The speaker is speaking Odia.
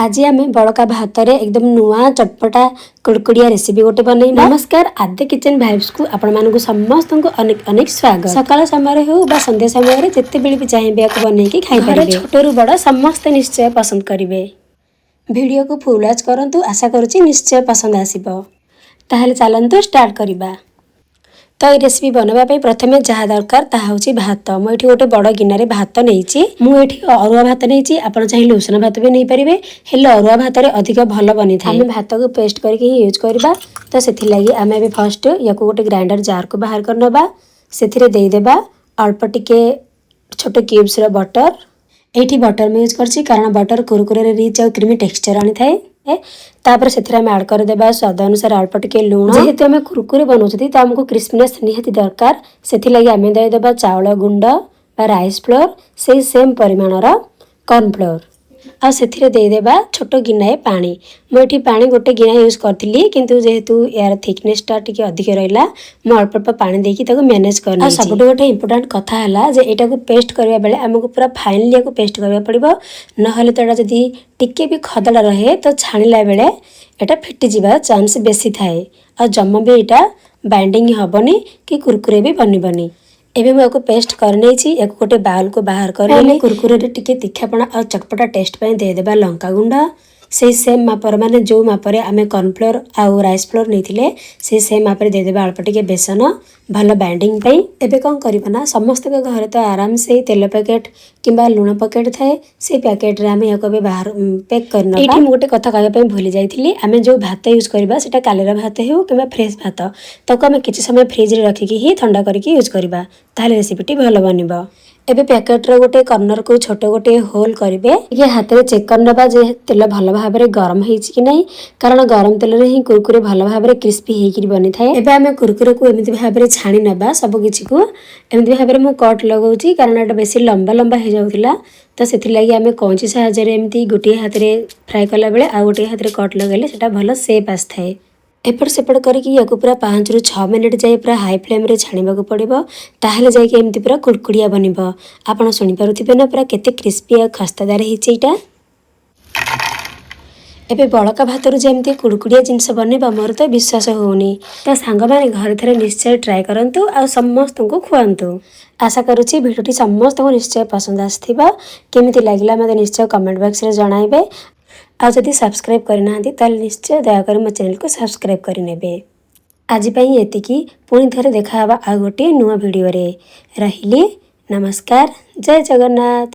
ଆଜି ଆମେ ବଳକା ଭାତରେ ଏକଦମ ନୂଆ ଚଟପଟା କୁଡ଼କୁଡ଼ିଆ ରେସିପି ଗୋଟେ ବନେଇବା। ନମସ୍କାର, ଆଦ୍ୟ କିଚେନ୍ ଭାଇବ୍ସକୁ ଆପଣମାନଙ୍କୁ ସମସ୍ତଙ୍କୁ ଅନେକ ଅନେକ ସ୍ୱାଗତ। ସକାଳ ସମୟରେ ହେଉ ବା ସନ୍ଧ୍ୟା ସମୟରେ, ଯେତେବେଳେ ବି ଚାହିଁବେ ୟାକୁ ବନେଇକି ଖାଇପାରିବେ। ଛୋଟରୁ ବଡ଼ ସମସ୍ତେ ନିଶ୍ଚୟ ପସନ୍ଦ କରିବେ। ଭିଡ଼ିଓକୁ ଫୁଲ୍ ୱାଚ୍ କରନ୍ତୁ, ଆଶା କରୁଛି ନିଶ୍ଚୟ ପସନ୍ଦ ଆସିବ। ତାହେଲେ ଚାଲନ୍ତୁ ଷ୍ଟାର୍ଟ କରିବା। ତ ଏଇ ରେସିପି ବନାଇବା ପାଇଁ ପ୍ରଥମେ ଯାହା ଦରକାର, ତାହା ହେଉଛି ଭାତ। ମୁଁ ଏଠି ଗୋଟେ ବଡ଼ ଗିନାରେ ଭାତ ନେଇଛି। ମୁଁ ଏଠି ଅରୁଆ ଭାତ ନେଇଛି, ଆପଣ ଚାହିଁଲେ ଉଷୁନା ଭାତ ବି ନେଇପାରିବେ, ହେଲେ ଅରୁଆ ଭାତରେ ଅଧିକ ଭଲ ବନିଥାଏ। ଆମେ ଭାତକୁ ପେଷ୍ଟ କରିକି ହିଁ ୟୁଜ୍ କରିବା। ତ ସେଥିଲାଗି ଆମେ ଏବେ ଫାଷ୍ଟ ୟାକୁ ଗୋଟେ ଗ୍ରାଇଣ୍ଡର ଜାର୍କୁ ବାହାର କରିନେବା। ସେଥିରେ ଦେଇଦେବା ଅଳ୍ପ ଟିକେ ଛୋଟ କ୍ୟୁବ୍ସର ବଟର। ଏଇଠି ବଟର ମୁଁ ୟୁଜ୍ କରିଛି, କାରଣ ବଟର କୁରକୁରରେ ରିଚ୍ ଆଉ କ୍ରିମି ଟେକ୍ସଚର ଆଣିଥାଏ। ତାପରେ ସେଥିରେ ଆମେ ଆଡ଼୍ କରିଦେବା ସ୍ୱାଦ ଅନୁସାରେ ଅଳ୍ପ ଟିକେ ଲୁଣ। ଯେହେତୁ ଆମେ କୁରକୁରେ ବନାଉଛନ୍ତି, ତ ଆମକୁ କ୍ରିସ୍ପିନେସ୍ ନିହାତି ଦରକାର। ସେଥିଲାଗି ଆମେ ଦେଇଦେବା ଚାଉଳ ଗୁଣ୍ଡ ବା ରାଇସ୍ ଫ୍ଲୋର୍, ସେଇ ସେମ୍ ପରିମାଣର କର୍ଣ୍ଣଫ୍ଲୋର୍, ଆଉ ସେଥିରେ ଦେଇଦେବା ଛୋଟ ଗିନାଏ ପାଣି। ମୁଁ ଏଠି ପାଣି ଗୋଟେ ଗିନା ୟୁଜ୍ କରିଥିଲି, କିନ୍ତୁ ଯେହେତୁ ଏହାର ଥିକନେସ୍ଟା ଟିକେ ଅଧିକ ରହିଲା, ମୁଁ ଅଳ୍ପ ଅଳ୍ପ ପାଣି ଦେଇକି ତାକୁ ମ୍ୟାନେଜ୍ କରି। ଆଉ ସବୁଠୁ ଗୋଟେ ଇମ୍ପୋର୍ଟାଣ୍ଟ କଥା ହେଲା ଯେ ଏଇଟାକୁ ପେଷ୍ଟ କରିବା ବେଳେ ଆମକୁ ପୁରା ଫାଇନଲି ୟାକୁ ପେଷ୍ଟ କରିବାକୁ ପଡ଼ିବ। ନହେଲେ ତ ଏଇଟା ଯଦି ଟିକେ ବି ଖଦଡ଼ା ରହେ, ତ ଛାଣିଲା ବେଳେ ଏଇଟା ଫିଟିଯିବାର ଚାନ୍ସ ବେଶୀ ଥାଏ ଆଉ ଜମା ବି ଏଇଟା ବାଇଣ୍ଡିଙ୍ଗ ହେବନି କି କୁରକୁରେ ବି ବନିବନି। ଏବେ ମୁଁ ୟାକୁ ପେଷ୍ଟ କରିନେଇଛି। ୟାକୁ ଗୋଟେ ବାଉଲକୁ ବାହାର କରିନେଲି। କୁରକୁରରେ ଟିକେ ତିଖାପଣ ଆଉ ଚଟପଟା ଟେଷ୍ଟ ପାଇଁ ଦେଇଦେବା ଲଙ୍କା ଗୁଣ୍ଡ। ସେଇ ସେମ୍ ମାପର, ମାନେ ଯେଉଁ ମାପରେ ଆମେ କର୍ଣ୍ଣଫ୍ଲୋର୍ ଆଉ ରାଇସ୍ ଫ୍ଲୋର୍ ନେଇଥିଲେ, ସେଇ ସେମ୍ ମାପରେ ଦେଇଦେବା ଅଳ୍ପ ଟିକେ ବେସନ ଭଲ ବାଇଣ୍ଡିଙ୍ଗ ପାଇଁ। ଏବେ କ'ଣ କରିବା ନା, ସମସ୍ତଙ୍କ ଘରେ ତ ଆରାମସେ ତେଲ ପ୍ୟାକେଟ୍ କିମ୍ବା ଲୁଣ ପ୍ୟାକେଟ୍ ଥାଏ। ସେଇ ପ୍ୟାକେଟ୍ରେ ଆମେ ୟାକୁ ଏବେ ବାହାର ପ୍ୟାକ୍ କରିନେବା। ଏଇଠି ମୁଁ ଗୋଟେ କଥା କହିବା ପାଇଁ ଭୁଲି ଯାଇଥିଲି। ଆମେ ଯେଉଁ ଭାତ ୟୁଜ୍ କରିବା, ସେଇଟା କାଲିର ଭାତ ହେଉ କିମ୍ବା ଫ୍ରେଶ୍ ଭାତ, ତାକୁ ଆମେ କିଛି ସମୟ ଫ୍ରିଜ୍ରେ ରଖିକି ହିଁ ଥଣ୍ଡା କରିକି ୟୁଜ୍ କରିବା, ତାହେଲେ ରେସିପିଟି ଭଲ ବନିବ। ଏବେ ପ୍ୟାକେଟ୍ର ଗୋଟେ କର୍ଣ୍ଣରକୁ ଛୋଟ ଗୋଟେ ହୋଲ୍ କରିବେ। ଟିକେ ହାତରେ ଚେକ୍ କରିନେବା ଯେ ତେଲ ଭଲ ଭାବରେ ଗରମ ହେଇଛି କି ନାହିଁ, କାରଣ ଗରମ ତେଲରେ ହିଁ କୁରକୁରେ ଭଲ ଭାବରେ କ୍ରିସ୍ପି ହେଇକିରି ବନିଥାଏ। ଏବେ ଆମେ କୁରକୁରେକୁ ଏମିତି ଭାବରେ ଛାଣି ନେବା ସବୁ କିଛିକୁ। ଏମିତି ଭାବରେ ମୁଁ କଟ୍ ଲଗାଉଛି, କାରଣ ଏଇଟା ବେଶୀ ଲମ୍ବା ଲମ୍ବା ହେଇଯାଉଥିଲା। ତ ସେଥିଲାଗି ଆମେ କଇଁଚି ସାହାଯ୍ୟରେ ଏମିତି ଗୋଟିଏ ହାତରେ ଫ୍ରାଏ କଲାବେଳେ ଆଉ ଗୋଟିଏ ହାତରେ କଟ୍ ଲଗାଇଲେ ସେଟା ଭଲ ସେପ୍ ଆସିଥାଏ। ଏପଟ ସେପଟ କରିକି ୟାକୁ ପୁରା 5ରୁ 6 ମିନିଟ୍ ଯାଏ ପୁରା ହାଇ ଫ୍ଲେମ୍ରେ ଛାଣିବାକୁ ପଡ଼ିବ। ତାହେଲେ ଯାଇକି ଏମିତି ପୁରା କୁଡ଼କୁଡ଼ିଆ ବନିବ। ଆପଣ ଶୁଣିପାରୁଥିବେ ନା, ପୁରା କେତେ କ୍ରିସ୍ପି ଆଉ ଖସ୍ତାଦାର ହେଇଛି ଏଇଟା। ଏବେ ବଳକା ଭାତରୁ ଯେମିତି କୁଡ଼କୁଡ଼ିଆ ଜିନିଷ ବନେଇବା, ମୋର ତ ବିଶ୍ୱାସ ହେଉନି। ତ ସାଙ୍ଗମାନେ, ଘରେ ଥରେ ନିଶ୍ଚୟ ଟ୍ରାଏ କରନ୍ତୁ ଆଉ ସମସ୍ତଙ୍କୁ ଖୁଆନ୍ତୁ। ଆଶା କରୁଛି ଭିଡ଼ିଓଟି ସମସ୍ତଙ୍କୁ ନିଶ୍ଚୟ ପସନ୍ଦ ଆସିଥିବ। କେମିତି ଲାଗିଲା, ମୋତେ ନିଶ୍ଚୟ କମେଣ୍ଟ ବକ୍ସରେ ଜଣାଇବେ। ଆଉ ଯଦି ସବସ୍କ୍ରାଇବ୍ କରିନାହାନ୍ତି, ତାହେଲେ ନିଶ୍ଚୟ ଦୟାକରି ମୋ ଚ୍ୟାନେଲକୁ ସବସ୍କ୍ରାଇବ୍ କରିନେବେ। ଆଜି ପାଇଁ ଏତିକି। ପୁଣି ଥରେ ଦେଖା ହେବା ଆଉ ଗୋଟିଏ ନୂଆ ଭିଡ଼ିଓରେ। ରହିଲି, ନମସ୍କାର, ଜୟ ଜଗନ୍ନାଥ।